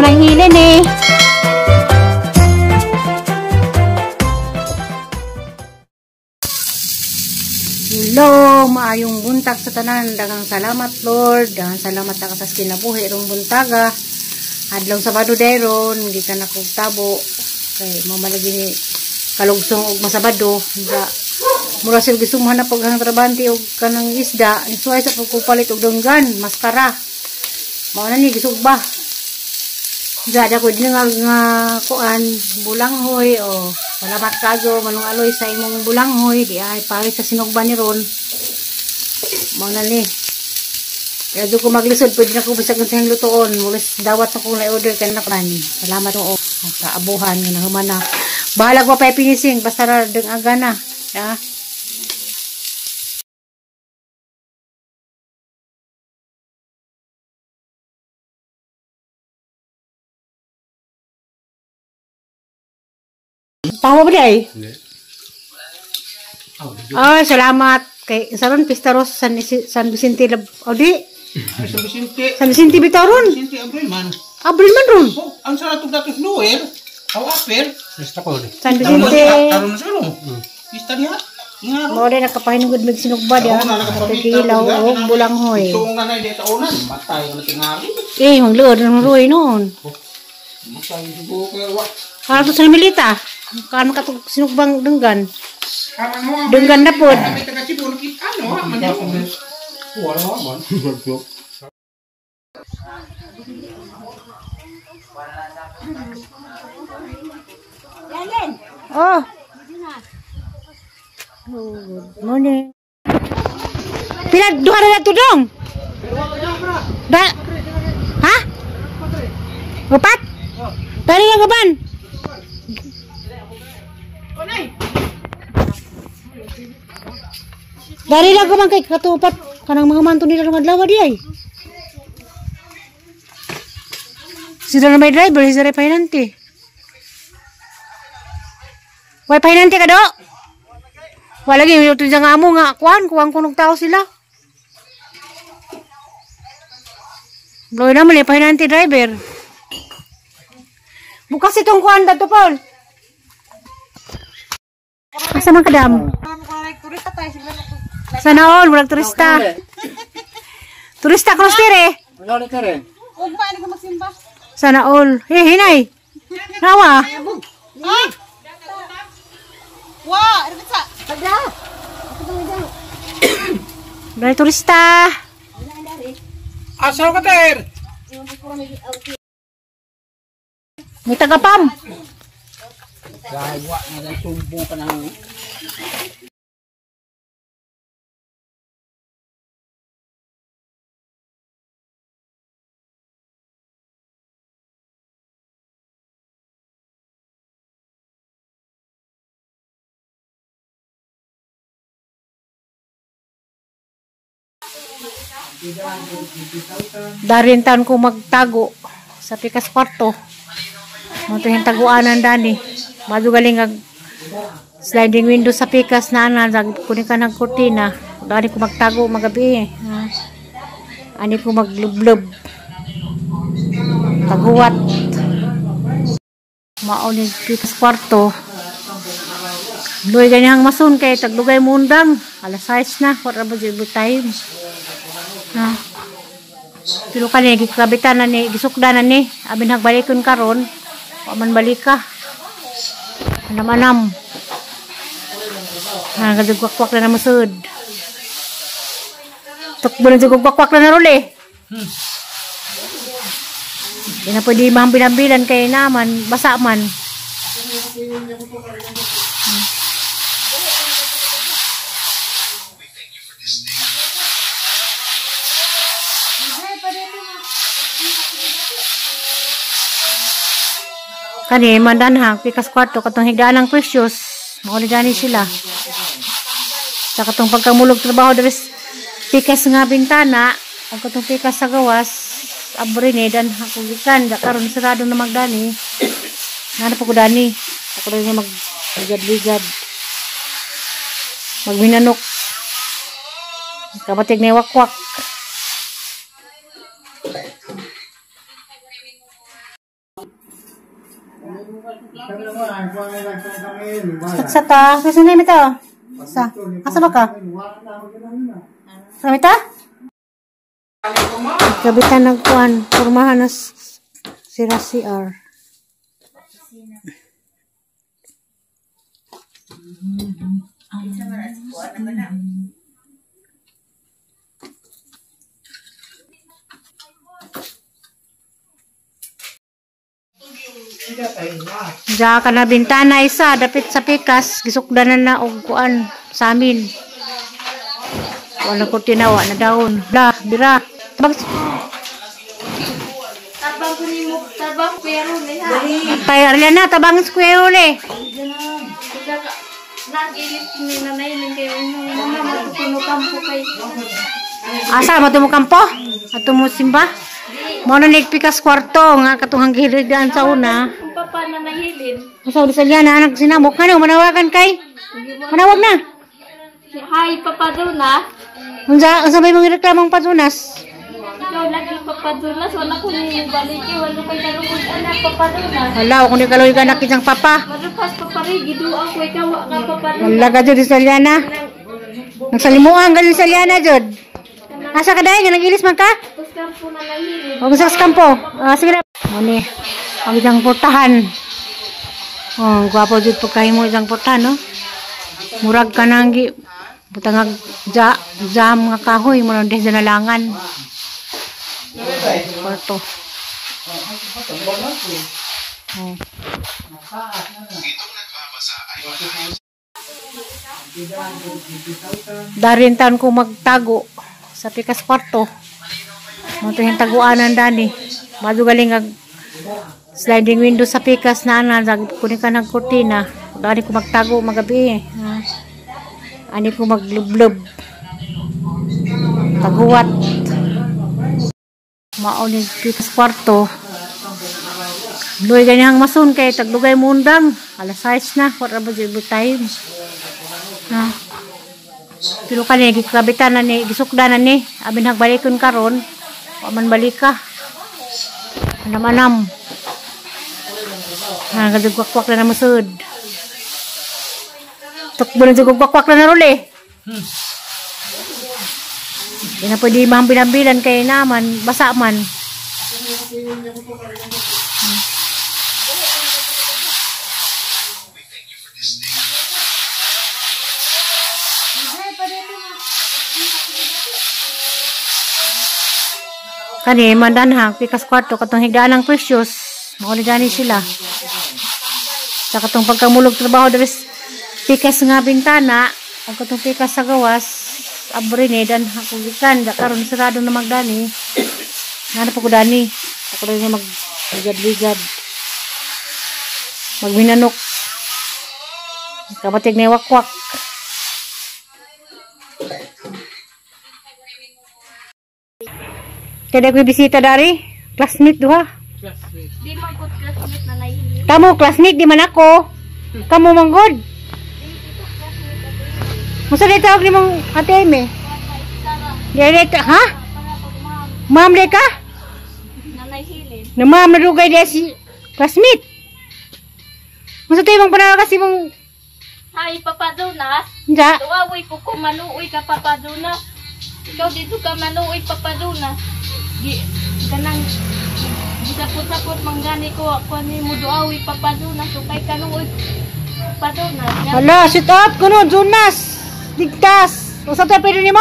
Lang hilin eh. Hello, maayong buntag sa tanan. Daghang salamat, Lord. Daghang salamat ka sa kinabuhi rong buntaga. Adlaw Sabado dayron, gikan ako tabo kay mamalagi ni kalugsong og masabado. Da mura sila gisumhan na paghang trabante og kanang isda. Suway sa pagkupalit og dunggan, maskara. Mao na ni gisugba. Dada ko din nga kuan bulanghoy o. Salamat kayo, manong aloy sa imong bulanghoy. Di ay pare sa sinugba ni ron. Mao na ni. Kaya doon ko maglisod, pwede na ko bisag sa lutoon. Mulis dawat na kong na-order kaya na kan. Salamat oo. Sa abuhan, nga nahuman na. Bahala ko pa pinising, basta na deng aga na. Ya. Pawa ba di ay? Ay, salamat. Kay saron Pistaros San Vicente Lab. O di? San Vicente. San Vicente bitaron. Vicente Abril man. Abril man ron. Oh, ang sarap tug datos Noel. Aw apel. San Vicente. Karon sa ro. Pista diha. Mo di nakapahinugod mig sinugba diha. Kilaw og bulanghoy. Tuong na di taunan, matay na tingari. Eh, mangluod ng ruoy noon. Matay dugo kay wa. Para to sa milita. Kaan makatug sinugbang denggan. Denggan na pod. Oh. Good morning. Pila duha na to dong? Da. Ha? Upat? Dali nga gaban. Dari lang gaban kay katupat kanang mga manto nila ng adlaw di ay. Sila na may driver, sila rin pahinante. Way pahinante ka do? Wala lagi yung tuwing nga amo nga kuan, kuwang kunog tao sila. Bloy naman eh, pahinante driver. Bukas itong kuan dato Paul. Asa man kadam? Sana all, walang turista. Turista cross dire. Sana all. Eh, hinay. Nawa. Dari turista. Asal ka ter? May tagapam. Gawa nga ng sumbo ka ng Darin taon ko magtago sa pikas kwarto. Mo taguanan dani. Madugaling ang sliding window sa pikas na ana, kunin ka ng kurtina. Dani ko magtago magabi. Ani ko maglublob. Taguwat. Mao ni pikas kwarto. Luy ganyang masun kay taglugay mundang. Alas 6 na, wala ba jud time. Ha. Pero kani gikabitan na ni, gisukda na ni, abin hagbalikon karon. Wa man balika. Anam-anam. Ha, gadugwakwak na na masud. Tukbo na dugwakwak na na rol eh. Di na pwede mahambil-hambilan kay naman, basa man. Kani mandan ha, pikas kwarto katong higdaan ang precious, mauli dani sila. Sa katong pagkamulog trabaho diri pikas nga bintana, ang katong pikas sa gawas, abri ni dan ako gikan, da karon sarado na magdani. Nana pa ko dani. Ako rin mag ligad-ligad. Magminanok. Kabatig ni wakwak. Sa ta, kasi na ito. Sa, asa ba ka? Sa mita? Kabitan nagkuan, pormahan na sira CR. Diya ka na bintana isa, dapit sa pikas, gisukdanan na og kuan sa amin. Wala ko tinawa na daon. Bla, bira. Tabang Tabang ko ni mo, tabang pero ni ha. Tay Arliana, tabang square uli. Nag-ilis ni nanay ning kayo mama matutuno kampo kay. Asa mo kampo? Ato mo simba? Mo na pikas kwarto nga katong gihiligan sa una. Kung papa na nahilin. Asa uli sa Liana anak sinamok kano manawagan kay. Manawag na. Hi Papa Jonas. Unsa unsa may mga reklamong padunas? Ikaw lagi Papa Jonas, wala ko ni baliki, wala ko kalungkot anak Papa Jonas. Hala, ako ni kaloy ka nakitang papa. Marupas Papa Ray, giduang ko ikaw ka Papa Jonas. Wala ka jud sa Liana. Nagsalimuan ka sa Liana jud. Asa ka dai nga nagilis man ka? Tapos kampo na nahilin. Huwag sa kampo. Sige na. Muni, ang isang putahan. Oh, gwapo jud pagkahimo isang putahan, no? Murag ka nang gi butangag ja jam nga kahoy mo nang nalangan. Kwarto. Oh. Darin taon ko magtago sa pikas kwarto. Mo to yung taguanan dani. Mado galing ag sliding window sa pikas na ana kunin ka ng kurtina. Dani ko magtago magabi. Ani ko maglublob. Taguwat. Mao ni pikas kwarto. Luoy ganyang masun kay taglugay mundang. Alas 6 na, wala ba jud time. Ha. Pero kani gikabitan na ni, gisukdan na ni, abin hagbalikon karon, wa man balika. Anam-anam. Ha, gadugwakwak na na musud. Tukbo na dugwakwak na na ruli. Di na pwede mahambilan-bilan kay naman, basa man. Kani mandan ha, pikas kwarto katong higdaan ang precious, mauli gani sila. Sa katong pagkamulog trabaho diri pikas nga bintana, ang katong pikas sa gawas, abre ni dan ako gikan da karon sarado na magdani. Nana pa ko dani. Ako rin mag ligad-ligad. Magminanok. Kabatig ni wakwak. Kaya ko'y bisita dari, classmate duha. Classmate. Di man ko classmate na nahilin. Kamo classmate di man ako. Kamo manggod. Musa di tawag ni mong ate Amy? Di ha? Ma'am di ka? Nanay Hilin. Na ma'am nadugay di si classmate. Musa tayo mong panawag kasi mong Hi Papa Jonas. Unsa? Tuwawoy ko ko manuoy ka Papa Jonas. Ikaw dito ka manuoy Papa Jonas. Di kanang gisapot-sapot manggani ko ako ni mo duawi Papa Jonas so kay kanuoy Papa Jonas. Hala, sit up kuno Jonas. Ligtas. Usa tayo pwede nimo?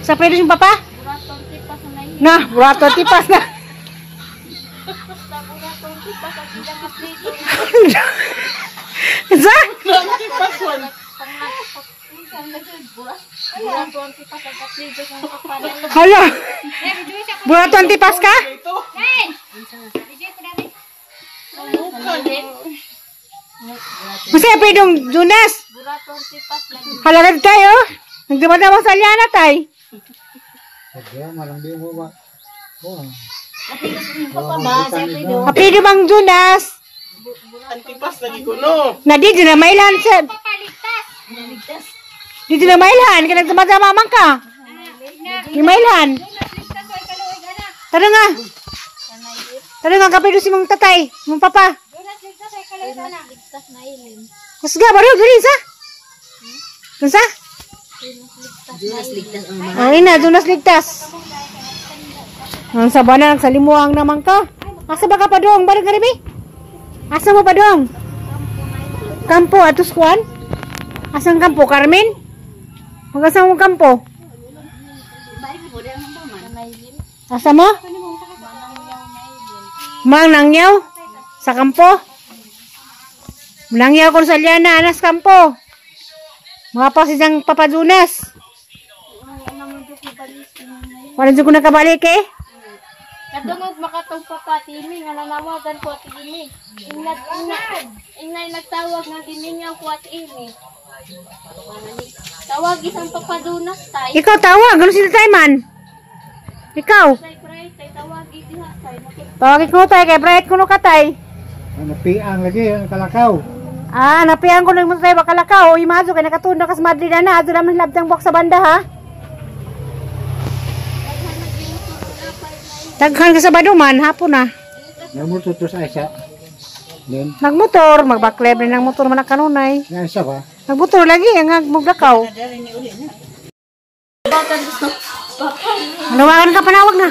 Sa pwede yung papa? Buraton tipas na nahilin. Na, burato tipas na. Sa buraton tipas ang ilang kaplito. Sa? Buraton tipas ang kaplito sa papa na. Hala. Burato ang tipas ka? Masaya pa yung Jonas. Buraton tipas lagi. Hala ka tayo. Nagdumadawa sa Aliana tay. Aplido bang Jonas? Antipas lagi ko no. Na di na mailhan sa... Di na mailhan. Kaya nagdumadawa man ka. Di mailhan. Tara nga. Tara nga, kapido si mong tatay, mong papa. Ligtas na ilim. Kusga ba rin sa? Kinsa? Oh, ina, Jonas ligtas. Ang sabana sa limuang naman ka. Asa ba ka padong? Balik ka ribi? Asa mo padong? Kampo atos kuan? Asang kampo, Carmen? Magasa mo kampo? Asa mo? Mang nangyaw? Sa kampo? Nangyaw ko sa liana, anas kampo. Mga pa siyang papadunas. Wala dyan ko nakabalik eh. Kadungog makatong papa timi nga nanawagan ko at ini. Ingat ingat ingay nagtawag nga gimingaw ko at ini. Tawag isang papadunas tay. Ikaw tawag, ano sila tayo man? Ikaw, Tay pray tay tawag diha tay. Tawagin ko tayo kay Bright kuno ka tay. Napiang lagi, ang kalakaw. Ah, napiang ko nang tayo bakalakaw. O imazo kay nakatunda kas Madrid na adto naman labdang buwak sa banda ha. Daghan ka sa baduman hapon na. Namuto to sa isa. Then, Nagmotor, magbakleb rin ng motor man ang kanunay. na isa ba? Nagmotor lagi ang maglakaw. Nawagan ka panawag na.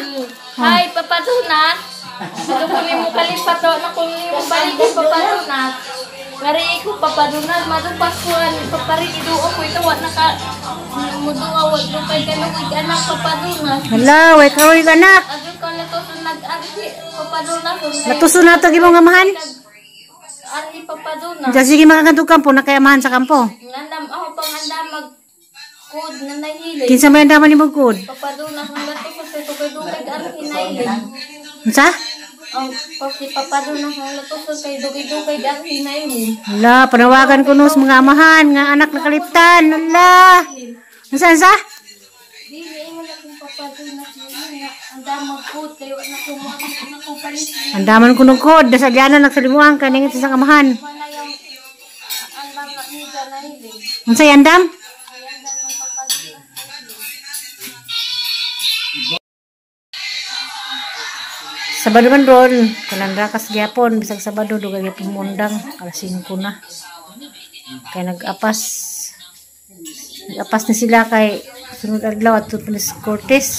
Hi papadunas. Ano ko nimo kalipat to na kung nimo balik papadunas. Ngari ko papadunas madupas ko ang paparin iduo ko ito wa naka muduwa wa kay kaluig anak papadunas. Hala, way karoy ka anak. Adto ka na to sa nag-arhi papadunas. Natuso na to gimong amahan. Arhi papadunas. Diyan sige makakantog kampo na kay amahan sa kampo. Ngandam ako pangandam mag code na nahili. Kinsa may andaman ni Bugkod? Papadunas ang bato sa dugay-dugay arhi nahili. Unsa? Ang pag si papadunas ang lato sa kay dugay-dugay arhi nahili. Hala, panawagan ko no sa mga amahan nga anak nakaliptan. Hala. Unsa unsa? Dili ingon akong papadunas nahili nga andam mag code kayo anak ko mo anak ko palit. Andaman ko nung kod, nasa liana nagsalimuan ka ningit sa amahan. Wala yung andam na niya nahili. Unsa andam? Ay andam ng papadunas nahili. Sabado man ron, kanang rakas gyapon bisag Sabado dugay gyapon mundang alas 5 na. Kay nag-apas. Nag-apas na sila kay sunod adlaw adto pa sa Cortes.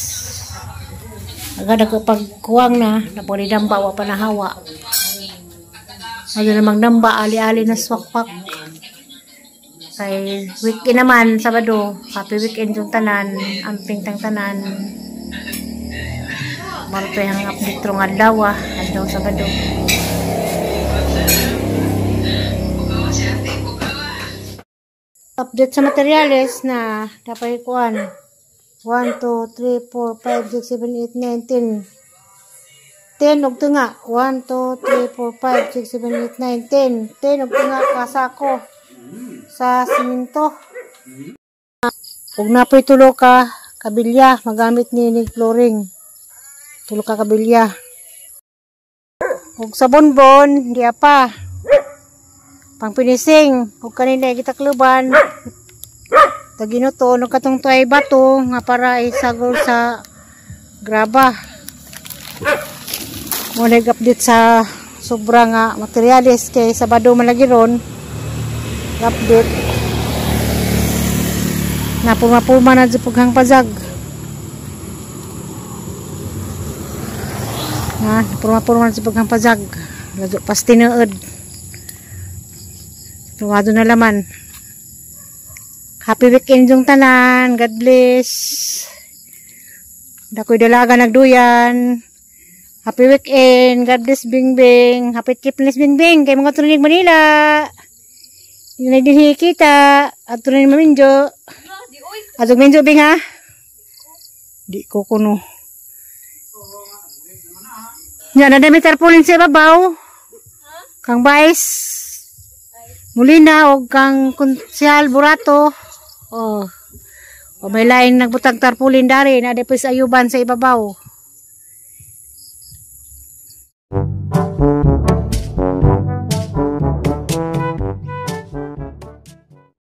Agad ako pagkuwang na, napoli damba wa pa nahawa. Ano namang damba, ali-ali na swakpak. Kay weekend naman, Sabado, happy weekend yung tanan, amping tang tanan. Maruto yung update rong adlaw, adlaw Sabado. Update sa materyales na dapat ikuan. 1, 2, 3, 4, 5, 6, 7, 8, 9, 10. 10 og tunga. 1, 2, 3, 4, 5, 6, 7, 8, 9, 10. 10 og tunga kasako sa siminto. Ug napoy tulo ka kabilya magamit ni ni flooring. Tulo ka kabilya. Ug sa bonbon, diya pa. Pang pinising, ug kanina gitakluban. Taginuto no katong tuay bato nga para isagol sa graba. Mo nag-update sa sobra nga materyales kay Sabado man lagi ron. Update. Napuma-puma na sa pughang pazag. Na, napuma-puma na sa pughang pazag. Lado pas tinuod. Tumado na laman. Happy weekend yung tanan. God bless. Dakoy dalaga nagduyan. Happy weekend. God bless Bingbing. Happy trip Bingbing. Kay mga tunig Manila. Hindi na din kita. At tunig maminjo. Atog minjo Bing ha. Di ko kuno. Nya na dami tarpaulin sa ibabaw. Kang Vice Molina o kang Konsyal Burato. Oh. O may lain nagbutang tarpaulin dari na sa ayuban sa ibabaw.